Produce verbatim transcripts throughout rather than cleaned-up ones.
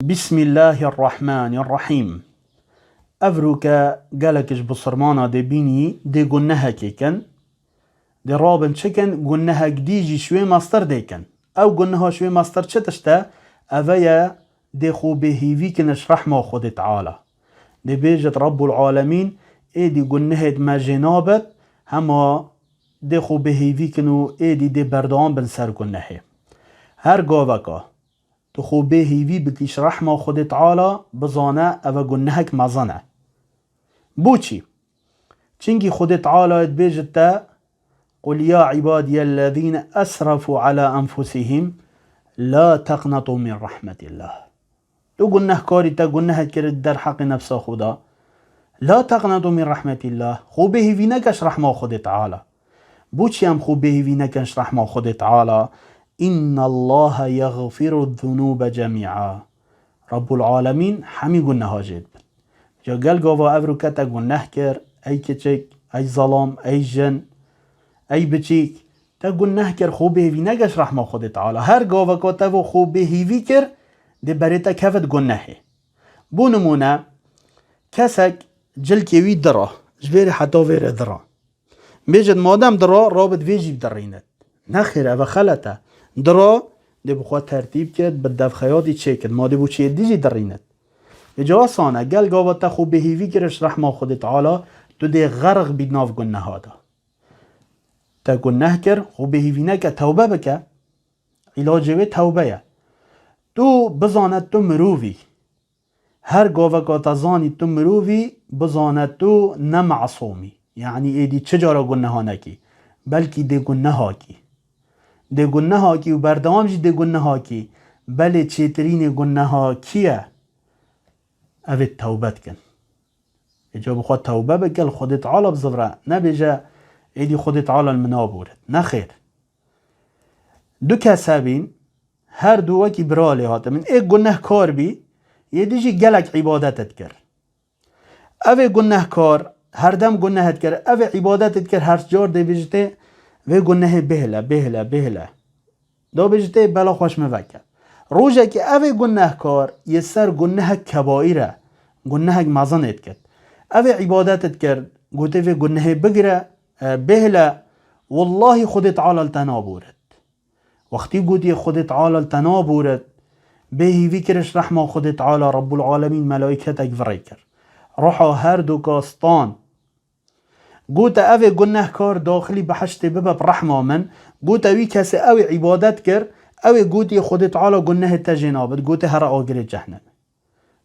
Bismillahirrahmanirrahîm. Evroke gelek ji bisilmana dê bînî dê gunehekê kin. Dê rabin çi kin? Gunehek dî jî şwê mestir dê kin. Ew guneha şwê mestir çi tişt e? Eve ye dê xwe bêhîvî kin ji rehma Xwedê Teala. Dê bêjit Rebbul Alemîn, êdî gunehêt me jê nabit, hema dê xwe bêhîvî kin û êdî dê berdewam bin ser gunehê. Her gaveka tu xwe bêhîvî bikî ji rehma Xwedê Teala, bizane eve gunehek mezin e. Bo çî? Çimkî Xwedê Teala dibêjit te, "Qul ya ibadiyellezîne esrefû ala enfusihîm la teqnetû min rehmetîllah." Tu gunehkarî, te gunehet kir di derheqê nefsa xwe de. La teqnetû min rehmetîllah. Xwe bêhîvî neke ji rehma Xwedê Teala. Bo çi em xwe bêhîvî nekin ji rehma Xwedê Teala? Înnallahe yexfiruz-zunûbe cemî'a. Rebbul Alemîn hemî guneha jê dibin. Ca gel gava evroke te guneh kir, ey kiçik, ey zelam, ey jin, ey biçîk, te guneh kir, xwe bêhîvî neke ji rehma Xwedê Teala. Her gaveka te vo xwe bêhîvî kir, dê berê te kevit gunehê. Bo nimûne, kesek cilkê wî dira, ji vêrê heta vêrê dira. Bêjit, madem dira, rabit vê jî bidirînit. Nexêr, eve xelet e. Dira, dê bi xwe tertîb kit, bi devxeyatî çêkit. Ma dê bo çiyê dî jî dirînit. Êca asan e, gel gava te xwe bêhîvî kir ji rehma Xwedê Teala, tu dê xerq bî nav guneha de. Te guneh kir, xwe bêhîvî neke, tewbe bike. Îlacê wê tewbe ye. Tu bizane tu mirov î. Her gaveka te zanî tu mirov î, bizane tu ne masûm î. Yanî êdî çi cara guneha nekî. Belkî dê guneha kî. Dê guneha kî û berdewam jî dê guneha kî. Belê çêtirînê guneha kî ye? Ev ê tewbe dikin. Êca bi xwe tewbe bike, li Xwedê Teala bizivre. Nebêje, êdî Xwedê Teala li min nabûrit. Nexêr. Du kes hebîn, her du wekî bira lê hatimin. Êk gunehkar bî, yê dî jî gelek îbadet dikir. Ev ê gunehkar herdem guneh dikir, ev ê îbadet dikir, her car dê bêjitê, vê gunehê bêhle, bêhle, bêhle. Da bêjitê, bela xweş min veke. Rojekê ev ê gunehkar yê ser gunehek kebaîr e, gunehek mezin ê dikir. Ev ê îbadet dikir, gotê vê gunehê bigire, e, bêhle, wellahî Xwedê Teala li te nabûrit. Wextî gotiye Xwedê Teala li te nabûrit, bêhîvî kir ji rehma Xwedê Teala, Rebbul Alemîn melaîketek virê kir. Ruha her du ka stan. Gote, ev ê gunehkar daxilî behiştê bibe bi rehma min. Gote, wî kesê ew ê îbadet kir, ew ê gotiye Xwedê Teala gunehê te jê nabit. Gote, here agirê cehnemê.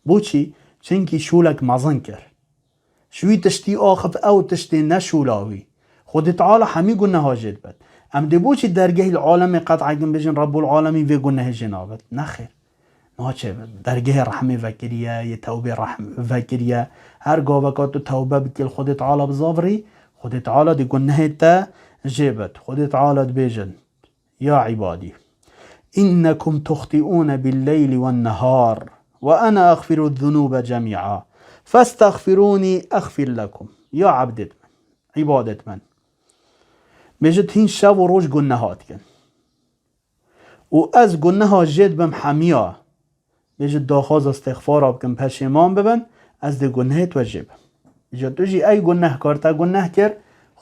Bo çî? Çimkî şûlek mezin kir. Ji wî tiştî axif ew tiştê neşûla wî. Xwedê Teala hemî guneha jê dibet. Em dê bo çî dergehî li alemê qet'ekin bêjin Rebbul Alemîn vê gunehê jê nabet? Nexêr. Naçe dergehê rehmê vekiriye, yê tewbê rehm vekiriye. Her gaveka tu tewbe bikî li Xwedê Teala bizavirî, Xwedê Teala dê gunehê te jê bet. Xwedê Teala dibêjin. Ya ibadî, innekum tuxtiûne billeyli wennehar, ve ene exfiru zunûbe cemî'a, festexfirûnî exfir lekum. Ya ebdêt min, îbadet min. Bêjit hîn şev û roj guneha dikin. Û ez guneha jê dibim hemiya. Bêjit daxwaza istixfara bikin, peşêman bibin, ez dê gunehê we jê bim. Îca tu jî ey gunehkar te guneh kir,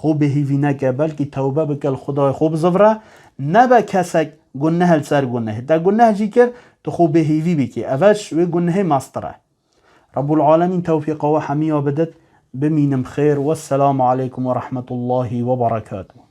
xwe bêhîvî neke, belkî tewbe bike li Xwedayê xwe bizivre, nebe kesek guneh li ser gunehê. Te guneh jî kir, tu xwe bêhîvî bikî. Eve ji wê gunehê mestir e. Rebbul Alemîn tewfîqa we hemiya bidit. Bimînim xêr. Wesselamu aleykum ve rahmetullahi ve berekatuh.